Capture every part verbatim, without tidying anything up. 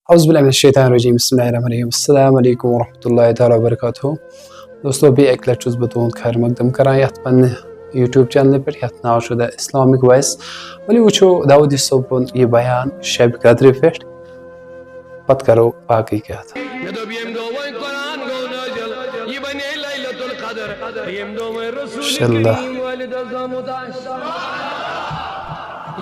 اعوذ باللہ من الشیطان الرجیم، بسم اللہ الرحمن الرحیم، السلام علیکم ورحمۃ اللہ تعالیٰ وبرکاتہ۔ دوستو، بیٚیہِ اَکہِ لَٹہِ چھُس بہٕ تُہُنٛد خیر مقدم کران یَتھ پننہِ YouTube channel پٮ۪ٹھ، یَتھ ناو چھُ The Islamic Voice۔ ؤلِو وٕچھو داوودی صٲبُن یہِ بیان شبِ قدرِ پٮ۪ٹھ، پتہٕ کرو باقٕے کتھ۔ مےٚ دوٚپ، ییٚمہِ دۄہ وۄنۍ قرآن گوٚو نٲزِل، یہِ بنے لیلۃ القدر، ییٚمہِ دۄہ وۄنۍ رسول شاء اللہ۔ کریم والدس آمُت آسہِ۔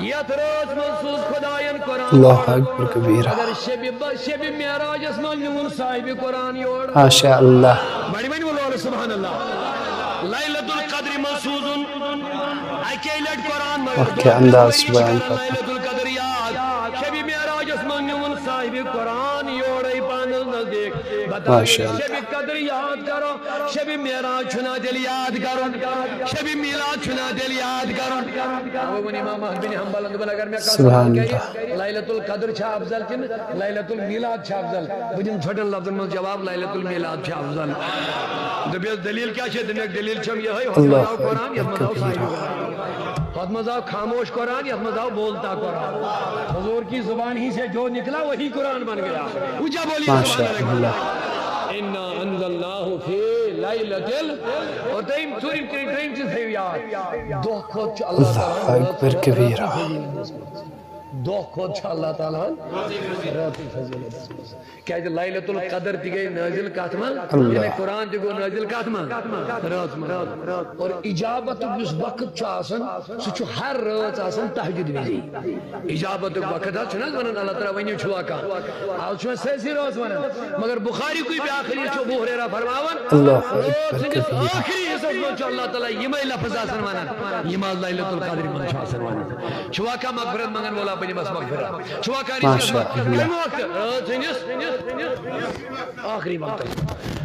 یتھ رٲژ منٛز سوٗز خداین قرآن۔ اللہ اکبر کبیرہ۔ اگر شبِ ب-، شبِ معراجس منٛز نیوٗن صاحبِ قرآن یور۔ ماشاء اللہ۔ بڑِ وۄنۍ وَلہٕ سبحان اللہ۔ لیلۃ القدرِ منٛز سوٗزُن اَکے لٹہِ قرآن، مگر واہ، کیٛاہ انداز چھُ بیان کرنُک۔ لیلۃ القدر یاد۔ شبِ معراجس منٛز نیوٗن صاحبِ قرآن یورے پانس نزدیٖک۔ بتاو ماشاء اللہ۔ شبِ قدر یاد کرو، شبِ معراج چھُنا تیٚلہِ یاد کرُن، شبِ میلاد چھُنا تیٚلہِ یاد کرُن۔ اوے ووٚن امام احمد بن حنبلن، دوٚپُن، اگر مےٚ کانٛہہ سوال سبحان کرِ، اللہ۔ لیلۃ القدر چھا افضل کِنہٕ لیلۃ المیلاد چھا افضل؟ بہٕ دِمہٕ ژھۄٹٮ۪ن لفظن منٛز جواب، لیلۃ المیلاد چھا افضل۔ دوٚپیس، دلیل کیٛاہ چھے؟ دوٚپمَکھ، دلیل چھم یہے، ہۄتھ منٛز اللہ آو قرآن، یتھ منٛز آو اکبر۔ صاحبِ قرآن۔ ہۄتھ منٛز آو خاموش قرآن، یتھ منٛز آو بولتا قرآن۔ حضور کی زبان ہی سے جو نکلا، وہی قرآن بن گیا۔ اونچا بولیے ماشاء سبحان اللہ۔ اللہ۔ انا انزلناہ فی لیلۃ ال-، اور دوٚیِم، ژوٗرِم، ترٛیٚیِم، ترٛیٚیِم چیٖز تھٲیِو یاد۔ دۄہ کھۄتہٕ چھُ اللہ اللہ تعالیٰ ہن اکبر رٲژ کبیرہ۔ فضیلت دِژمٕژ۔ دۄہ کھۄتہٕ چھُ اللہ تعالیٰ ہن رٲژٕے فضیلت دِژمٕژ۔ کیازِ لیلۃ القدر تہِ گٔے نٲزِل کتھ منٛز؟ اللہ۔ یعنی قرآن تہِ گوٚو نٲزِل کتھ منٛز؟ رٲژ منٛز۔ اور اجابتُک یُس وقت چھُ آسان، سُہ چھُ ہر رٲژ آسان تہجد وِزی۔ اجابتُک وقت حظ چھُنہٕ حظ ونان اللہ تعالیٰ، ؤنِو چھُوا کانٛہہ؟ آز چھُ وۄنۍ سٲرسٕے رٲژ ونان، مگر بخاری کُے بیاکھ حدیث چھُ ابو ہریرہ فرماوان، اللہ اکبر رٲژ ہٕنٛدِس کبیرہ۔ ٲخری حصس منٛز چھُ اللہ تعالیٰ یِمے لفظ آسان ونان، یِم آز لیلۃ القدر منٛز چھُ آسان ونان۔ چھُوا کانٛہہ مغفرت منٛگن وول، بہٕ دِمس مغفرت۔ چھُوا کانٛہہ رِزقس ماشاء منٛز؟ اللہ۔ تَمہِ وقتہٕ رٲژ ہٕنٛدِس ٲخری وقتس۔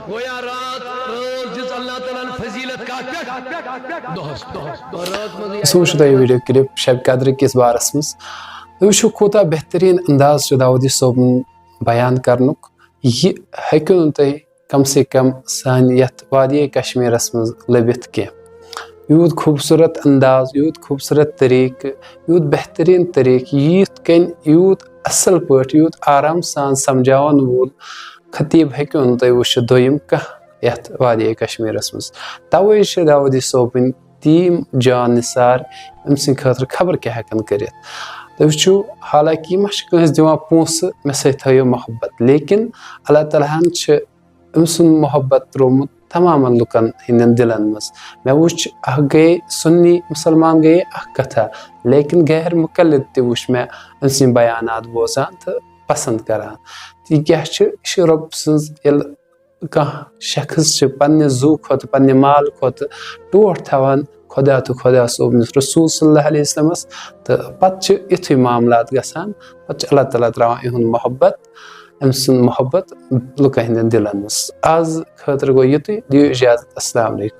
گویا رات، رٲژ دِژ اللہ تعالیٰ ہن فضیلت کتھ پٮ۪ٹھ؟ دۄہس، دۄہس۔ رٲژ منٛزٕے أسۍ وٕچھو تۄہہِ یہِ video clip شب قدر کِس بارس منٛز۔ تُہۍ وٕچھِو کوٗتاہ بہتریٖن انداز چھُ داوودی صٲبُن بیان کرنُک۔ یہِ ہیٚکِو نہٕ تُہۍ کم سے کم سانہِ یتھ وادی کشمیرس منٛز لٔبِتھ کینٛہہ۔ یوٗت خوٗبصوٗرت انداز، یوٗت خوٗبصوٗرت طریٖقہٕ، یوٗت بہتریٖن طریٖقہٕ، یِتھ کٔنۍ، یوٗت اصل پٲٹھۍ، یوٗت آرام سان سمجھاوَن وول خطیب ہیٚکِو نہٕ تُہۍ وٕچھِتھ دوٚیِم کانٛہہ یتھ وادی کشمیرس منٛز۔ توے چھِ داوودی صٲبٕنۍ تیٖم جان نثار أمۍ سٕنٛدِ خٲطرٕ خبر کیٛاہ ہٮ۪کان کٔرِتھ۔ تُہۍ وٕچھِو، حالانکہِ یہِ ما چھِ کٲنٛسہِ دِوان پونٛسہٕ، مےٚ سۭتۍ تھٲیِو محبت، لیکن اللہ تعالیٰ ہن چھِ أمۍ سُنٛد محبت تروومُت تمامن لُکن ہٕنٛدٮ۪ن دِلن منٛز۔ مےٚ وٕچھ، اکھ گٔے سُنی مُسلمان گٔے اکھ کتھا، لیکن غیر مقلد تہِ وٕچھ مےٚ أمۍ سٕنٛدۍ بیانات بوزان تہٕ پسند کران۔ تہٕ یہِ کیٛاہ چھُ؟ یہِ چھُ رۄب سٕنٛز، ییٚلہِ کانٛہہ شخص چھُ پننہِ زُو کھۄتہٕ، پننہِ مال کھۄتہٕ ٹوٹھ تھاوان خۄدا تہٕ خۄدا صٲبنِس رسول صلی اللہ علیہ وسلمس، تہٕ پتہٕ چھِ یِتھُے معاملات گژھان، پتہٕ چھُ اللہ تعالیٰ تراوان یِہُنٛد محبت، أمۍ سُنٛد محبت لُکن ہٕنٛدٮ۪ن دِلن منٛز۔ از خٲطرٕ گوٚو یِتُے، دِیِو اجازت، السلام علیکم۔